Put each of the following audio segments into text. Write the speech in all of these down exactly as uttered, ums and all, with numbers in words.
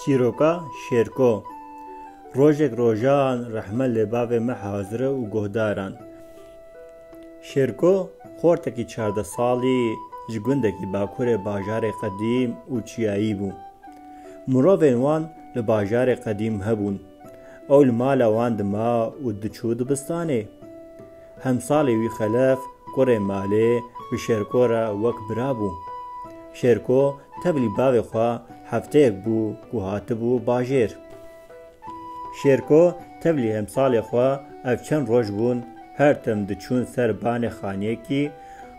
Çîroka Şêrko. Rojek rojan rehmet lê bavê me hazir e û guhdaran. Şêrko xortekî çardeh salî ji gundekî bakurê bajarê qedîm û çiyayî bû. Mirovên wan li bajarê qedîm hebûn. Ew li mala wan dima û diçû dibistanê. Hemsalê wî Xelef, kurê malê, bi Şêrko re wek bira bû. Şêrko tevlî bavê xwe hefteyek bû ku hatibû bajêr. Şêrko tevlî hemsalê xwe ev çend roj bûn, her tim diçûn ser banê xaniyekî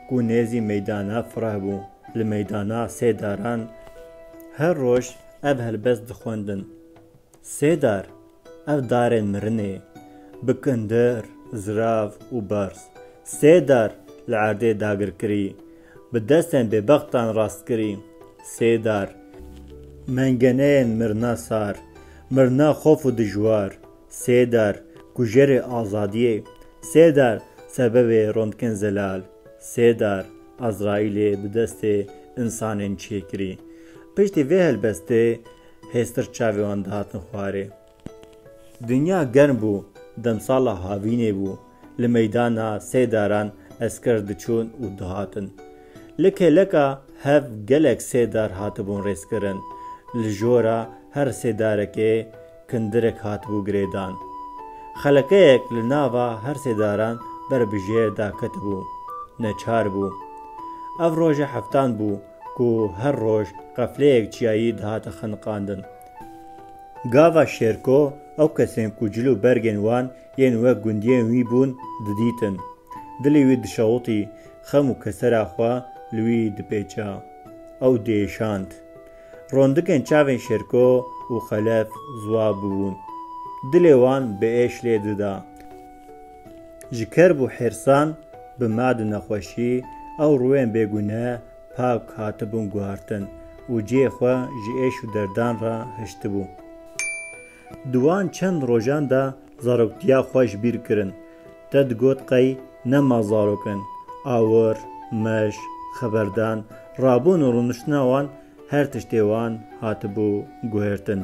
ku nêzî meydana fireh bû. Li meydana sê daran her roj ev helbest dixwendin. Sê dar, ev darên mirinê, bi kindir, zirav û berz. Sê dar li erdê dagirkirî, bi destên bêbextan rastkirî. Sê dar, mengeneyên mirina sar, mirina xof û dijwar. Sê dar, kujerê azadiyê. Sê dar, sebebê rondkên zelal. Sê dar, Azraîlê bi destê insanên çêkirî. Piştî vê helbestê hêstir çavê wan dihatin xwarê. Dinya germ bû, demsala havînê bû. Li meydana sê daran esker diçûn û dihatin. Li kêleka hev gelek sê dar hatibûn rêzkirin. Li jora her sê darekê kindirek hatibû girêdan. Xelekeyek li nava her sê daran ber bi jêr daketibû. Neçar bû. Ev roja heftan bû ku her roj qefleyek çiyayî dihate xeniqandin. Gava Şêrko ew kesên ku cil û bergên wan yên wek gundiyên wî bûn didîtin. Dilê wî dişewitî, xem û kesera xwe li wî dipêça. Ew diêşand. Rondikên çavên Şêrko û Xelef ziwa bûbûn. Dilê wan bi êş lê dida. Ji kerb û hêrsan bi mad û nexweşî ew rûyên bêgune pak hatibûn guhartin û cihê xwe ji êş û derdan re hiştibû. Di wan çend rojan de zaroktiya xwe ji bîr kirin. Te digot qey nema zarok in. Awir, meş, xeberdan, rabûn û rûniştina wan her tiştê wan hatibû guhertin.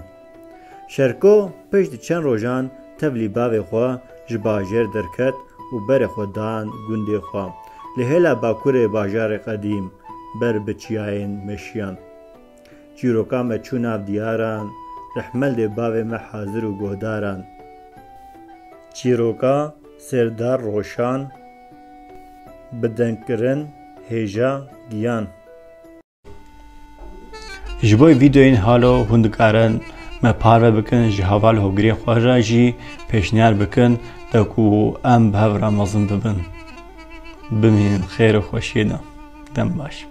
Şêrko piştî çend rojan tevlî bavê xwe ji bajêr derket û berê xwe dan gundê xwe. Li hêla bakurê bajarê qedîm ber bi çiyayên meşiyan. Çîroka me çû nav diyaran, rehmel dê bavê me hazir û guhdaran. Çîroka Sêrdar Roşan, bi dengkirin Hêja Giyan. Ji bo vîdeoyên halo hûn dikarin me parve bikin, ji heval hogirên xwe re jî pêşniyar bikin, de ku em bi hev re mezin bibin. Bimînin xêr û xweşiyê de. Dem baş.